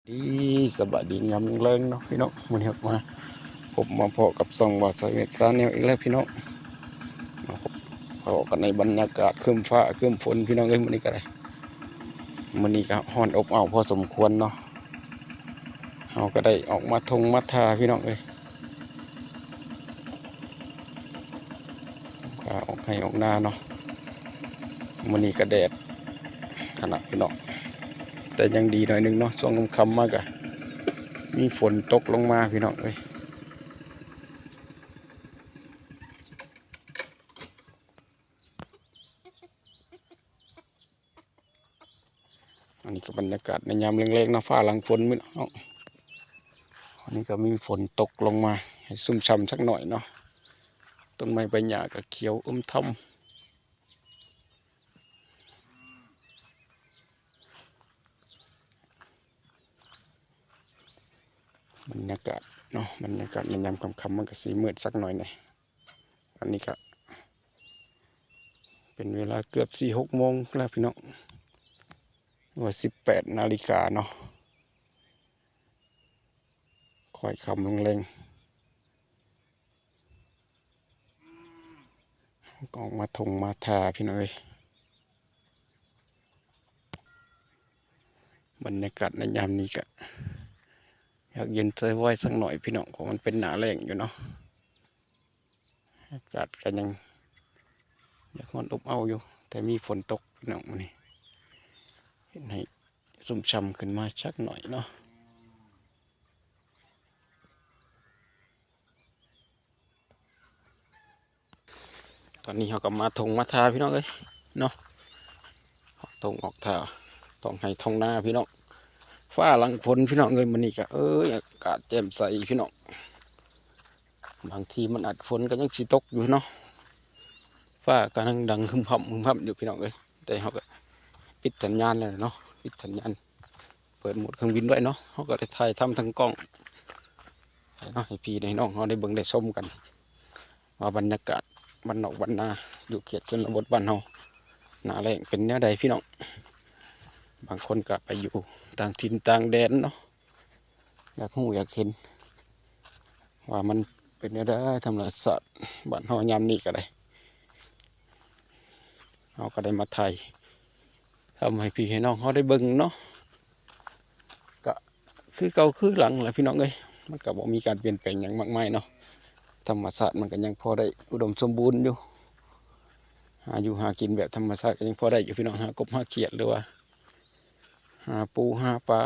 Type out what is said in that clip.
ດີ ສະບາຍດີຍາມແລງໆເນາະພີ່ນ້ອງ. ມື້ນີ້ມາພົບມາພໍ້ກັບຊ່ອງບ່າວຊາເວດຊາແນວອີກແລ້ວພີ່ນ້ອງ. ມາພົບພໍ້ກັນໃນບັນຍາກາດຄຶ້ມຟ້າຄຶ້ມຝົນພີ່ນ້ອງເອີຍ. ມື້ນີ້ກໍໄດ້ ມື້ນີ້ກໍຮ້ອນອົບເອົ້າພໍສົມຄວນເນາະ. ເຮົາກໍໄດ້ອອກມາທົ່ງມາທ່າພີ່ນ້ອງເອີຍ. ພາອອກໄຮ່ອອກນາເນາະ. ມື້ນີ້ກະແດດຂະໜາດພີ່ນ້ອງ ແຕ່ຍັງດີໜ້ອຍໜຶ່ງເນາະ. ຊ່ວງຄ່ຳໆມາກະມີຝົນຕົກລົງມາພີ່ນ້ອງເອີຍ. ອັນນີ້ກໍບັນຍາກາດໃນຍາມແລງໆເນາະ ຟ້າຫຼັງຝົນມື້ເນາະ. ອັນນີ້ກໍມີຝົນຕົກລົງມາໃຫ້ຊຸ່ມຊ່ຳຈັກໜ້ອຍເນາະ. ຕົ້ນໄມ້ໃບຫຍ້າກໍຂຽວອຶມທຳ. ບັນຍາກາດເນາະ ບັນຍາກາດໃນຍາມຄ່ຳໆ ມັນກໍຊິມືດຈັກໜ້ອຍແດ່. ອັນນີ້ກະເປັນເວລາເກືອບສີ່ຫົກໂມງແລ້ວພີ່ນ້ອງ ຫຼືວ່າສິບແປດນາລິກາເນາະ ຄ່ອຍຄ່ຳລົງແລງ. ກໍອອກມາທົ່ງມາທ່າພີ່ນ້ອງເອີຍ. ບັນຍາກາດໃນຍາມນີ້ກະຢາກເຢັນໃຈວາຍສັກໜ້ອຍພີ່ນ້ອງ ເພາະມັນເປັນໜ້າແລ້ງຢູ່ເນາະ. ອາກາດກໍຍັງຢາກຮ້ອນອົບເອົ້າຢູ່ ແຕ່ມີຝົນຕົກພີ່ນ້ອງມື້ນີ້ ເຮັດໃຫ້ຊຸ່ມຊ່ຳຂຶ້ນມາຈັກໜ້ອຍເນາະ. ຕອນນີ້ເຮົາກໍມາທົ່ງມາທ່າພີ່ນ້ອງເອີຍເນາະ. ອອກທົ່ງອອກທ່າ ທ້ອງໄຮ່ທ້ອງນາພີ່ນ້ອງ ຟ້າຫຼັງຝົນພີ່ນ້ອງເອີຍ. ມື້ນີ້ກໍ ເອີຍ ອາກາດແຈ່ມໃສພີ່ນ້ອງ. ບາງທີມັນອາດ ຝົນກໍຍັງຊິຕົກຢູ່ເນາະ ຟ້າກໍຍັງດັງຮຶມຮຳຮຶມຮຳຢູ່ພີ່ນ້ອງເອີຍ. ແຕ່ເຮົາກໍປິດສັນຍານແລ້ວເນາະ ປິດສັນຍານ ເປີດໂໝດເຄື່ອງບິນໄວ້ເນາະ. ເຮົາກໍໄດ້ຖ່າຍທຳທາງກ້ອງເນາະ ໃຫ້ພີ່ໃຫ້ນ້ອງເຮົາໄດ້ເບິ່ງໄດ້ຊົມກັນ ວ່າບັນຍາກາດບ້ານນອກບ້ານນາ ຢູ່ເຂດຊົນນະບົດບ້ານເຮົາ ໜ້າແລ້ງເປັນແນວໃດພີ່ນ້ອງ. ບາງຄົນກໍໄປຢູ່ຕ່າງຖິ່ນຕ່າງແດນເນາະ ຢາກຮູ້ຢາກເຫັນວ່າມັນເປັນແນວໃດ ທຳມະຊາດບ້ານເຮົາຍາມນີ້ກໍໄດ້ ເຮົາກໍໄດ້ມາຖ່າຍທຳໃຫ້ພີ່ໃຫ້ນ້ອງເຮົາໄດ້ເບິ່ງເນາະ. ກະຄືເກົ່າຄືຫຼັງແຫຼະພີ່ນ້ອງເອີຍ ມັນກະບໍ່ມີການປ່ຽນແປງຫຍັງມາກມາຍເນາະ. ທຳມະຊາດມັນກະຍັງພໍໄດ້ອຸດົມສົມບູນຢູ່ ຫາຢູ່ຫາກິນແບບທຳມະຊາດກໍຍັງພໍໄດ້ຢູ່ພີ່ນ້ອງ ຫາກົບຫາຂຽດ ຫຼືວ່າຫາປູຫາປາ